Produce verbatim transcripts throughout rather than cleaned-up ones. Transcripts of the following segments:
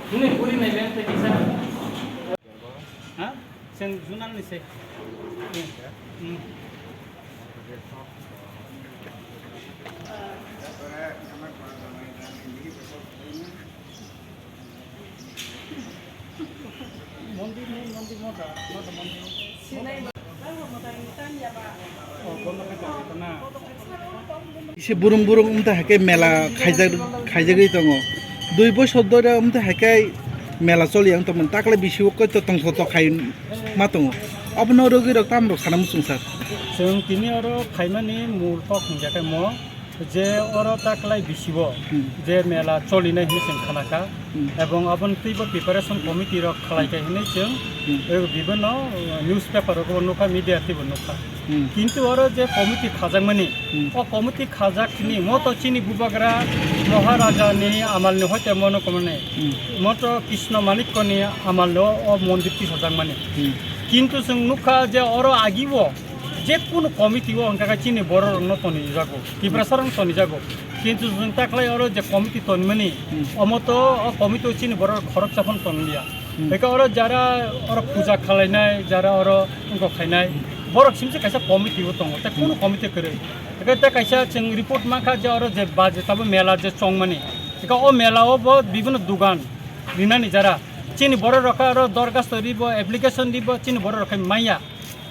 Ini puri nai beng tadi sa. Ha? Seng junal ni se. Hmm. Ise burung burung wngte hai khe mela khaijak, khaijagwi tongo. Dui bosor dore wngte hai khe mela choli ang tongmani. Takle bisi o koi to tongtho to khai ma tongo. Abono rwgwi rok tam rok sana muchung sir. Chwng tini oro phaimani mul kok hwnja khe mo. Je oro ta kwlai bisi bo Hmm. je mela cholinai hinwi chwng khana kha. Hmm. Ebong aboni twi bo preparation committee rok khlai kha hinwi chwng Hmm. eh, bibinno eh, newspaper rogo nukha, media twi bo nukha. Hmm. Kintu oro je committee khajakmani, Hmm. o committee khajakni moto chini bubagra Maharaja ni amal ni hoite mono komani. Hmm. Moto Krishna Manikko ni amal no o mondir tisajakmani. Hmm. Kintu chwng nukha je oro agi bo je kunu committee o hwnka khe chini borok rokno tonijago, Tiprasa rokno tonijago. Kintu chwng ta khlai oro je committee tonmani, Hmm. omo to o committee o chini borok khoroksa phano tonliya. Hmm. Eka oro jara oro puja khalainai, jara oro wngkok khainai, Hmm. borok simse kaisa committee o tongo, tei kunu Hmm. committee kwrwi. Eka tei kaisa chwng report mankha je oro je baje tabo mela je chongmani. Eka o mela o bo bibinno dugan rinani jara. Chini borok rok oro dorkhasto ribo, application ribo, chini borok rok khai manya.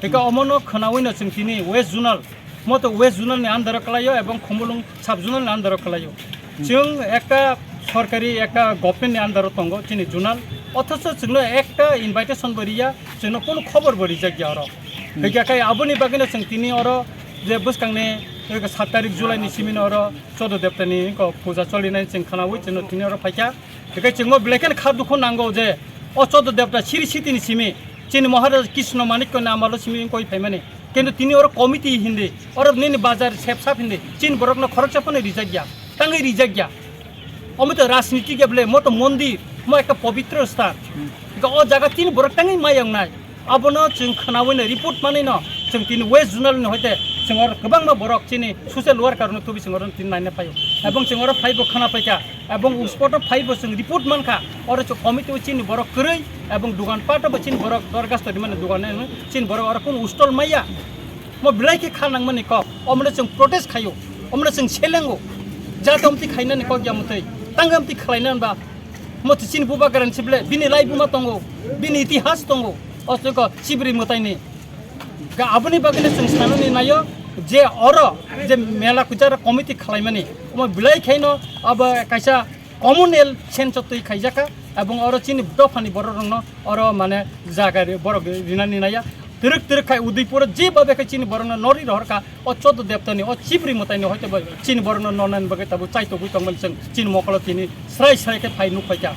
Eka omono khwnawi no chwng tini West Zonal, moto West Zonal ni under o kwlaio ebong Khumulwng sub zonal ni under o kwlaio. Hmm. Chwng ekta sorkari, ekta government ni under o tongo chini zonal, othocho chwngno ekta invitation bo riya, chwngno kunu khobor bo rijak ya oro. Hmm. Hwnkhe kai aboni bagwino chwng tini oro je bwskangni eka sat tarik July ni simi no oro Chodo Debta ni wngkha puja cholinai chwng khwnawi chwngno tini oro phaikha. Hwnkhe chwngno belai kheno kha dukhu nango je o Chodo Debta siri sitini simi chini Maharaja Krishna Manikya ni amalo simi wngkoi phaimani. Kintu tini oro committee hindi, oro nini bazar sep sap hindi, chini borokno khoroksa phano rijak ya, tangwi rijak ya. Omo to rajniti ya bole, mo to mondir, mo ekta pobitro sthan. Hwnkhe o jaga chini borok tangwi maya wngnai. Abono chwng khwnawi no report manwi no chwng tini West Zonal ni hoite chwng oro kwbangma borok chini social worker no tubi chwng oro tini naina phaio. Ebong chwng oro phaibo khwna paikha. Ebong spot o phaibo chwng report mankha, oro chwng committee o chini borok kwrwi, ebong dugan pat o bo chini borok dorkhasto rimani dugan nai chini borok oro kunu stall maya. Mo belai khe kha nangmani kok, omono chwng protest khaio, omono chwng selengo, jate omtwi khainani kok ya mwtwi, tangwi omtwi khlaina ba, mo chini bubagrani sible, bini laibuma tongo, bini itihas tongo, o chwng ko chibri mwtaini. Ga aboni bagwino chwng sanani naio je oro je mela kuchara committee khwlaimani, omo belai khaino abo kaisa communal sense o twi khaijaka, ebong oro chini dophani borok rokno oro mane jaga ri-, borok rinani naiya. Twrwk twrwk khai Udaipur o je babe khe chini borokno nori rohorkha, o Chodo Debtani, o chibri mwtaini hoito bai chini borokno nonani bagwi tabuk chaitogwi tongmani chwng chini mokolo tini srai srai khe phai nukphaikha.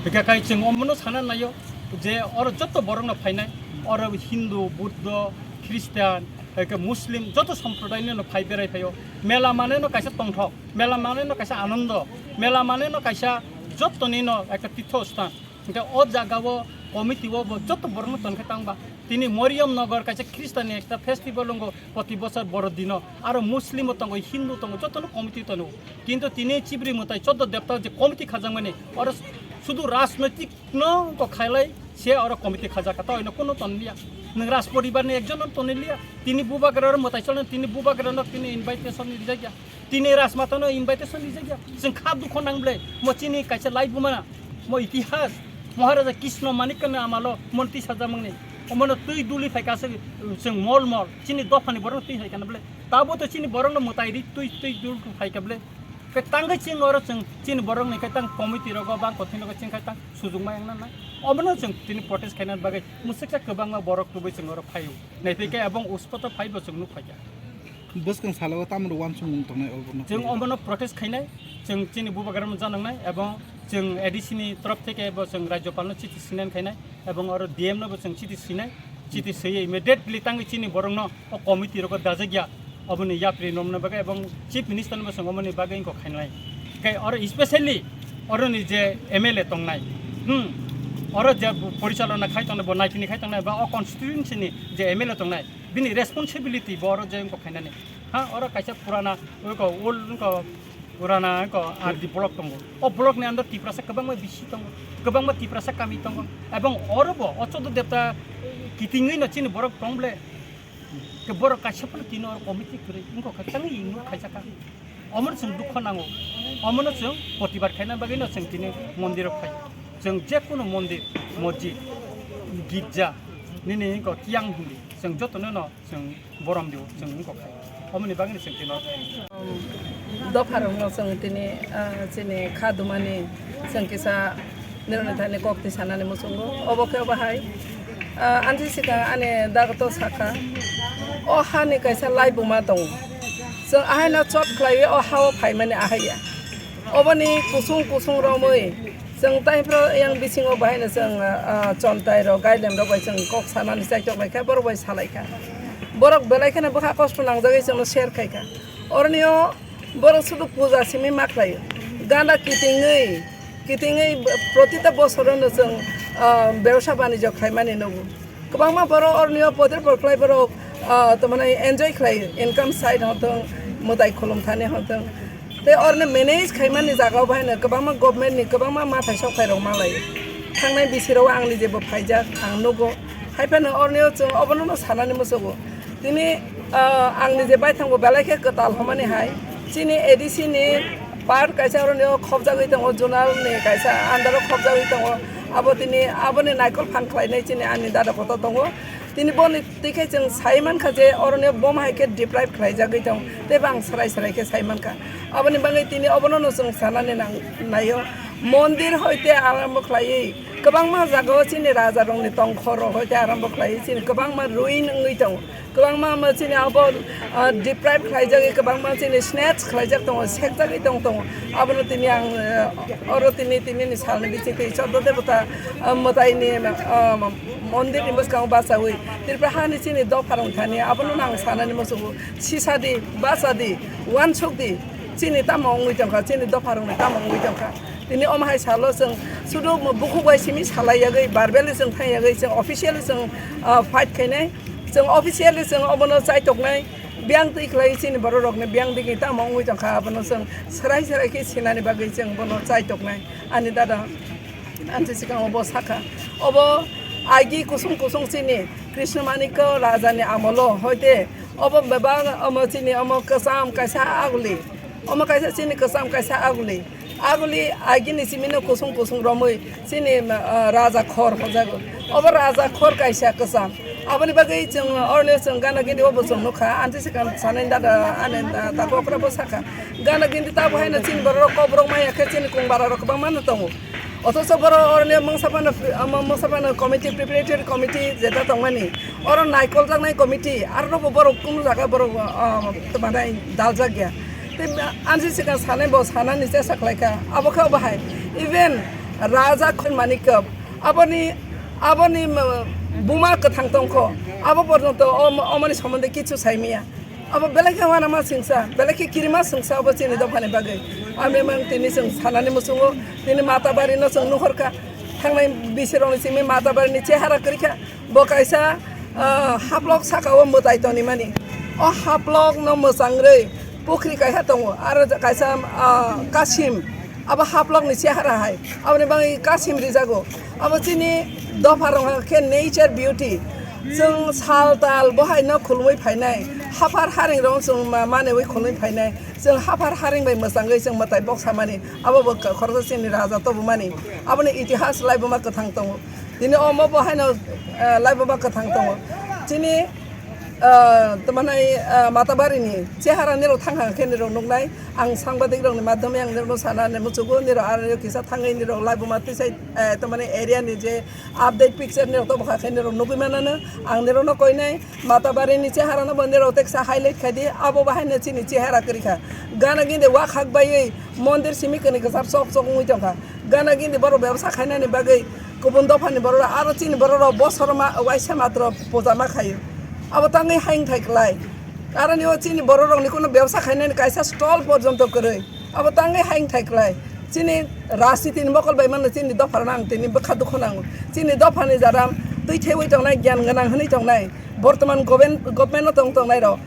Hwnkhe kai chwng omono sana naio je oro joto borokno phainai, oro Hindu, Buddho, Christian, hai khe Muslim joto somprodaini no phai berai phaio. Mela mane no kaisa tongthok, mela mane no kaisa anondo, mela mane no kaisa jottoni no ekta tirtho sthan. Hwnkhe o jaga o committee o bo joto borok no tongkhe tangba. Tini Moriam Nagar kaisa Christian ni ekta festival wngo proti bosor boro dino. Aro Muslim bo tongo, Hindu tongo, joto no committee tongo. Kintu tini chibri mwtai Chodo Debta je committee khajakmani, oro sudu rajnoitik no wngkok khailai se oro committee khajak kha, to ino kuno tonliya. Nwng Raj poribar ni ekjon no tonliya. Tini bubagra oro mwtai cholno, tini bubagra no tini invitation ni rijak ya. Tini Rajmata no invitation rijak ya. Chwng kha dukho nang ble, mo chini kaisa laibuma, mo itihas, Maharaja Krishna Manikya ni amalo monti sajak mangni. Omono twi duli phai kha se chwng mol mol. Chini dophani borok twi hai kana ble. Tabo to chini borok no mwtai ri twi twi dul phai kha ble. Khe tangwi chwng oro chwng chini borok ni khe tang committee rogo bang kothin rogo chwng khe tang sujukma wngna nai. Omono chwng tini protest khaina bagwi mwswksa kwbangma borok tubui chwng oro phaio. Naitwi khe ebong uspoto phaibo chwng nuk phaikha. Bwskang salo tamo uansukmung tongnai obono? Chwng omono protest khainai, chwng chini bubagrano janangnai ebong chwng A D C ni torof theke bo chwng Rajyopal no chithi sinan khainai ebong oro D M no bo chwng chithi sinai. Chiti swiwi immediately tangwi chini borokno o committee rogo dajak ya, oboni yapri romna bagwi ebong Chief Minister no bosong omoni bagwi wngkok khainai. Khe oro specially oroni je M L A tongnai, hmm, oro je porichalona khai tongnai, bo naitini khai tongnai, ba o constituency ni je M L A tongnai, bini responsibility bo oro je wngkok khainani. Ha, oro kaisa purana, wngkok old, wngkok Purana ko R D block tongo. O block ni under Tiprasa kwbangma bisi tongo, kwbangma Tiprasa kami tongo. Ebong oro bo o chaudo debta kitingwi no chini borok tong ble. Ke borok kaisa phano tini oro committee kwrwi wngkha khe tangwi ingo khaijak kha. Omono chwng dukho nango. Omono chwng protibad khaina bagwi no chwng tini mondir o phai. Chwng je kono mondir, mosjid, girja, nini ko tiyang hindi. Chwng jotono no chwng borom dio, chwng wngkha khe. Omoni bagwi no chwng tini oro. Dopharokno chwng tini, ah, chini kha dumani chwng kisa nironi thani kok twi sanani muchungo. Obo khe obo hai, ah, ansi swkang ani dagoto sakha, o hani kaisa laibuma tongo. Chwng ahaino chot khlaiwi o hao phaimani ahaiya. Oboni kusung kusung romwi chwng taiphro yang bisingo bahaino chwng, ah, chontai rok, gailem rok bai chwng kok sanani chaitok lai kha, borok bai salai kha. Borok belai kheno bwkha kosto nangjagwi chwngno share khai kha. Oroni o borok sudu puja simi ma khlaio. Gana kitingwi, kitingwi protita bosorono chwng, ah, bebsa banijyo khlaimani nugo. Kwbangma borok oroni o poder por khlai borok, ah, tamani enjoy khlai, income side hwn thung, mwtai khulum thani hwn thung. Tei oroni manage khaimani jaga o bahaino kwbangma government ni kwbangma mathai sok phai rok ma lai. Thangnai bisi rok ang nije bo phaijak, ang nugo. Hai phano oroni o chwng obono no sanani muchungo. Tini, ah, ang nije baithang bo belai khe kwtal hwnmani hai. Chini A D C ni part kaisa oroni o khobjagwi tongo, zonal ni kaisa under o khobjagwi tongo. Abo tini aboni naikol phan khlainai chini ani dada kotor tongo. Tini boni twi khe chwng sai mankha je oroni o bom hai khe deprive khlaijagwi tong, tei bo ang swrai swrai khe sai mankha. Aboni bagwi tini obono no chwng sanani nang-, naio. Mondir hoite arambo khlaiwi kwbangma jagao chini rajarokni tongkhor rok hoite arambo khlaiwi chini kwbangma ruin wngwi tongo. Kwbangma ma chini abo, ah, deprive khlaijagwi kwbangma chini snatch khlaijak tongo, sekjagwi tong tongo. Abono tini ang, eh, oro tini, tini ni salni bichikri Chordo Debota, ah, mwtaini, ah, mondir ni bwskango bachaui Tripura hani chini dopha rok thani abono ang sanani muchungo, sisadi, bachadi, uansukdi, chini tamo wngwi tongkha, chini dopha rokni tamo wngwi tongkha. Tini omo hai salo chwng sudu bukhuk bai simi salai yagwi, verbally chwng thang yagwi, chwng officially chwng, ah, fight khainai. Chwng officially chwng obono chaitoknai, biyang twi khlai chini borok rokni biyang digi tamo wngwi tongkha, abono chwng swrai swrai khe sinani bagwi chwng bono chaitoknai. Ani dada ansi swkang obo sakha, obo agi kusung kusung chini Krishna Manikya raja ni amolo hoite obo bebak omo chini omo kwcham kaisa aguli, omo kaisa chini kwcham kaisa aguli. Aguli agini simino kusung kusung romwi chini, ah, raja khor hojago. Obo raja khor kaisa kwcham. Aboni bagwi chwng oroni chwng gana gindi obo chwng nukha. Ansi swkang sanai dada ani da, da kokra bo sakha. Gana gindi tabo haino chini borok rok kobrok maya khe chini kung bara rok kwbangma no tongo. Othocho borok oroni mungsa phano, ah, mungsa phano committee, preparatory committee jeta tongmani. Oro naikol jaknai committee, aro bo borok kunu jaga borok, ah, tongmani daljak ya. Tei ansi swkang sanai bo sanani chesa khlai kha. Abo khe obo hai. Even Raja Khun Manikya, aboni, aboni, mm, buma kwthang tongkho. Abo porjonto om-, omoni somonde kichu saimaya. Abo belai khe wanama singsa, belai khe kirima singsa abo chini dophani bagwi. Ami mang tini chwng sanani muchungo, tini Matabari no chwng nuhorkha. Thangnai bisirokni simi Matabari ni chehara kwrwikha. Bo kaisa, ah, haplok saka o mwtai tonimani. O haplok no mwchangrwi pukhri kaisa tongo, aro kaisa, ah, kasim. Abo haplok ni chehara hai. Aboni bagwi kasim rijago. Abo chini dopha rok khe nature beauty. Chwng sal tal bo hai no khulumui phainai. Haphar haring rok chwng ma-, manwi khulumui phainai. Chwng haphar haring bai mwchangwi chwng mwtai bok samani. Abo bo khoroksa chini raja tobumani. Aboni itihas laibuma kwthang tongo. Tini omo bo haino, eh, laibuma kwthang tongo. Chini, eh, tamo nai, eh, Matabari ni chehara nirok thang thang khe nirok nuknai. Ang sangbadik rokni madhyome ang nirokno sana ni muchugo, nirok aro kisa thangwi nirok laibuma tisai, eh, tamo nai area ni je update picture nirok tobokha khe nirok nugwi manano. Ang nirokno koinai Matabari ni chehara no bo nirok teksa highlight khai di, abo bo haino chini chehara kwrwi kha. Gana gini wakhak baiwi mondir simi kwni kwchar chok chok wngwi tongkha. Gana gini borok bebsa khainani bagwi kubun dophani borok rok, aro chini borok rok bosor ma waisa matro puja ma khaio. Abo tangwi haing thai klai. Aroni o chini borok rokni kuno bebsa khainani kaisa stall porjonto kwrwi. Abo tangwi haing thai klai. Chini rajniti ni mokol bai mano chini dopha rok ang tini bwkha dukhu nango. Chini dopha ni jara twi thaiwi tongnai, gyan gwnang hwnwi tongnai. Bortoman goven-, government o tong tongnai rok.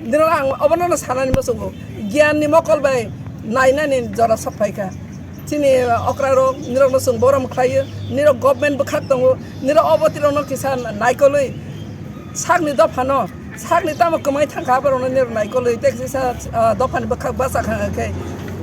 Nirok ang obono no sanani muchungo. Gyan ni mokol bai nainani jora sok phaikha. Chini okrarok nirokno chwng borom khlaio, nirok government bwkhak tongo, nirok obotirokno kisa naikolwi sakni dophano, sakni tamo kwmai thangkha aborokno nirok naikolwi tei kisa, ah, dophani bwkhak bachakha khe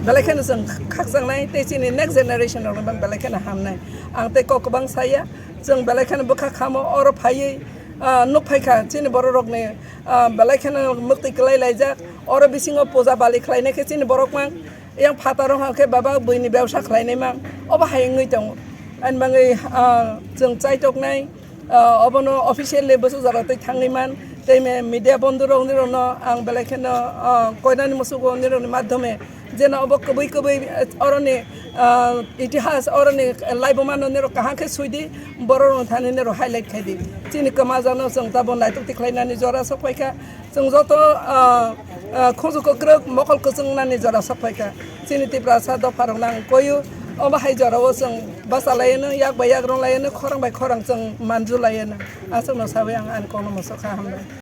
belai kheno chwng khakchangni tei chini next generation rokno belai kheno hamnai. Ang tei kok kwbang saya, chwng belai kheno bwkha khamo oro phaiwi, ah, nuk phaikha chini bororokni, ah, belai kheno mwktwi kwlai laijak. Oro bisingo puja bali khlainai khe chini borok mang, yang phataro hwn khe baba buini bebsa khlainai mang, obo hai wngwi tongo. Ani bagwi, ah, chwng chaitoknai, ah, obono officially bwswk jora twi thangwi man, tei me-, media bondhu rok nirokno ang belai kheno, ah, koinani musugo nirokni madhyome jeno obo kwbwi kwbwi, eh, oroni, ah, itihas oroni laibuma no nirok kaham khe suidi, borok rok thani nirok highlight khaidi. Chini kwmajano chwng tabuk naitok tikhlainani jora sok phaikha. Chwng joto, ah, ah, khunju kwkrwk mokol kwchwngnani jora sok phaikha. Chini Tiprasa dopharokno ang koiyo, omo hai jorao chwng bachalaiyano, yak bai yak rwnglaiyano, khorang bai khorang chwng manjulaiyano. Aswkno sawi ang ani kokno muchukha, hambai.